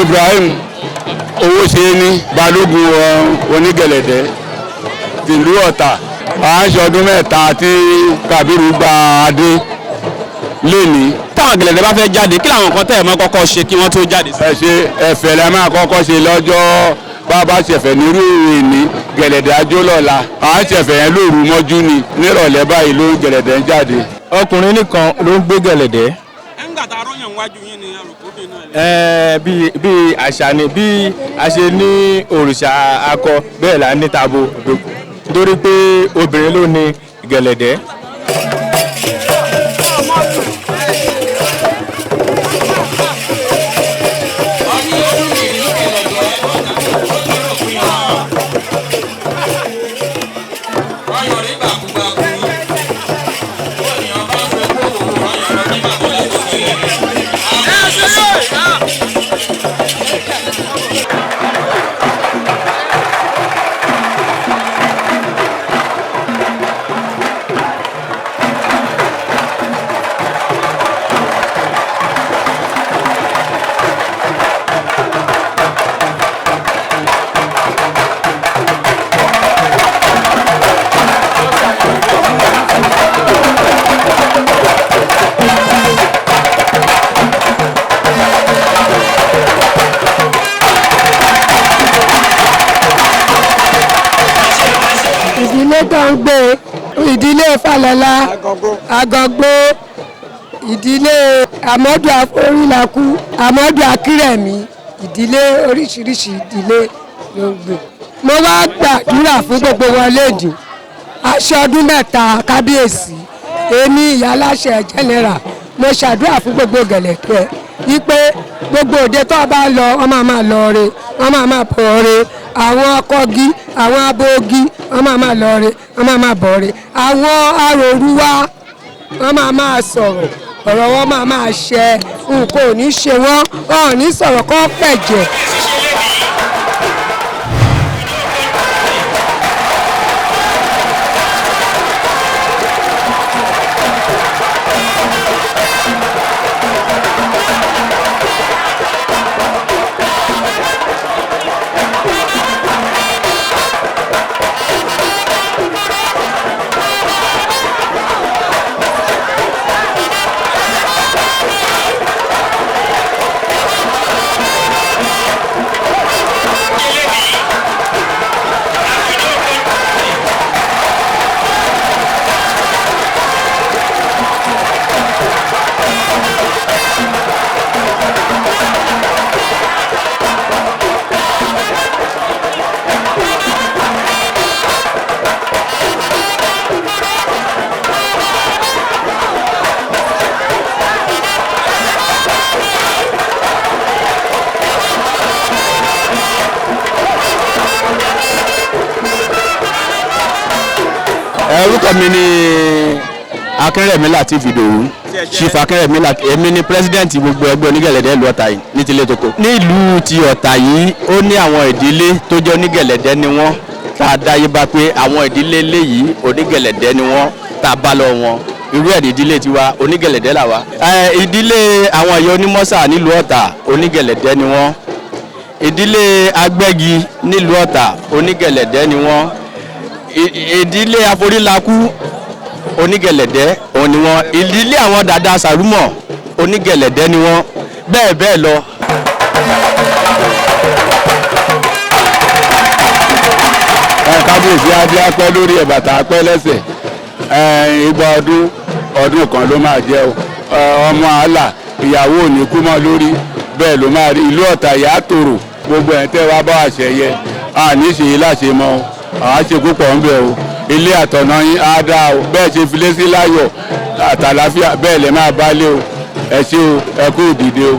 Ibrahim Owóṣeéní, balógun onígẹ̀lẹ̀dẹ́ tìlú Ọ̀tà. À ń ṣe ọdún 3 tí Kàbírù gba adé lénìí. Táwọn gẹ̀lẹ̀dẹ́ bá fẹ́ jáde, kí làwọn nǹkan tẹ̀ mọ́ kọ́kọ́ ṣe kí wọ́n tó jáde sí? Ẹ ṣe, ẹ̀fẹ̀ la máa kọ́kọ́ ṣe lọ́jọ́ bàbá ṣẹ̀fẹ̀ nírú ìní gẹ̀lẹ̀dẹ́ ajó lọ́la. À ń ṣẹ̀fẹ̀ yẹn lóru mọ́jú ni, nírọ̀lẹ́ báyìí ló ń gẹ̀lẹ̀dẹ́ ń jáde. Ọkùnrin nìkan ló ń gbé gẹ̀lẹ̀dẹ́. Ńgbà tá a rọ́yàn wájú yín ni alùpùpù náà. Ẹ̀ẹ́, bí àṣà ni. Bí a ṣe ní òrìṣà akọ, bẹ́ẹ̀ là ní tabo, nítorí pé obìnrin ló ní gẹ̀lẹ̀dẹ́. Ìdílé tó ń gbé, ìdílé Falọlá Agọgbó, ìdílé Amadu Orílàkú, Amadu Akírẹ̀mí, ìdílé oríṣiríṣi ìdílé ló ń gbé. Mo wá gbàdúrà fún gbogbo wọn léde aṣọ ọdún 3 kábíyèsí. Èmi ìyáláṣẹ general, mo ṣàdúrà fún gbogbo gẹ̀lẹ́tẹ̀ wípé gbogbo òde tó bá lọ, wọ́n máa máa lọ re, wọ́n máa máa bọ̀ re. Àwọn akọgi, àwọn abogi, wọ́n máa máa lọ re, wọ́n máa máa bọ̀ re. Àwọn aròrúwá, wọ́n máa máa sọ̀rọ̀, ọ̀rọ̀ wọn máa máa ṣẹ, nǹkan ò ní ṣe wọ́n, wọn ò ní sọ̀rọ̀ kọ́ pẹ̀jẹ̀. Orúkọ mi ni Akínrẹ̀mí Lateef Ìdòwú, Chief Akínrẹ̀mí Lateef. Èmi ni president gbogbo ẹgbẹ́ onígẹ̀lẹ̀dẹ́ ìlú Ọ̀tà yìí ní tilé toko. Ní ìlú ti Ọ̀tà yìí, ó ní àwọn ìdílé tó jẹ́ onígẹ̀lẹ̀dẹ́ ni wọ́n, tá a dáyé bá pé àwọn ìdílé léyìí onígẹ̀lẹ̀dẹ́ ni wọ́n, tá a bá lọ wọn. Irú ẹ̀ ní ìdílé tiwa, onígẹ̀lẹ̀dẹ́ là wa. Ìdílé àwọn ìyá onímọ̀sà nílùú Ọ̀tà, onígẹ̀lẹ̀dẹ́ ni wọ́n. Ìdílé agbẹ́gi nílùú Ọ̀tà, onígẹ̀lẹ̀dẹ́ ni wọ́n. Ìdílé aforílakú, onígẹ̀lẹ̀dẹ́ òun ni wọ́n. Ìdílé àwọn dàda sàrúmọ̀, onígẹ̀lẹ̀dẹ́ ni wọ́n, bẹ́ẹ̀ bẹ́ẹ̀ lọ. Kábíyèsí, adé apẹ́ lórí ẹ̀, bàtà apẹ́ lẹ́sẹ̀. Igba ọdún ọdún kan ló máa jẹ́ o. Ọmọ àlà ìyàwó ò ní kú mọ́ lórí, bẹ́ẹ̀ ló máa rí. Ìlú Ọ̀tà yà á tòrò. Gbogbo ẹ̀ tẹ́ wá bá àṣẹ yẹ, àní ṣe yìí láṣẹ mọ́ o, àá ṣe púpọ̀ ń bẹ̀ o. Ilé àtọ̀nà yín á dá o. Bẹ́ẹ̀ ṣe filé sí láyọ̀ àtàlàfíà, bẹ́ẹ̀ lẹ́ máa bá lé o. Ẹ ṣé o, ẹ kú ìdìde o.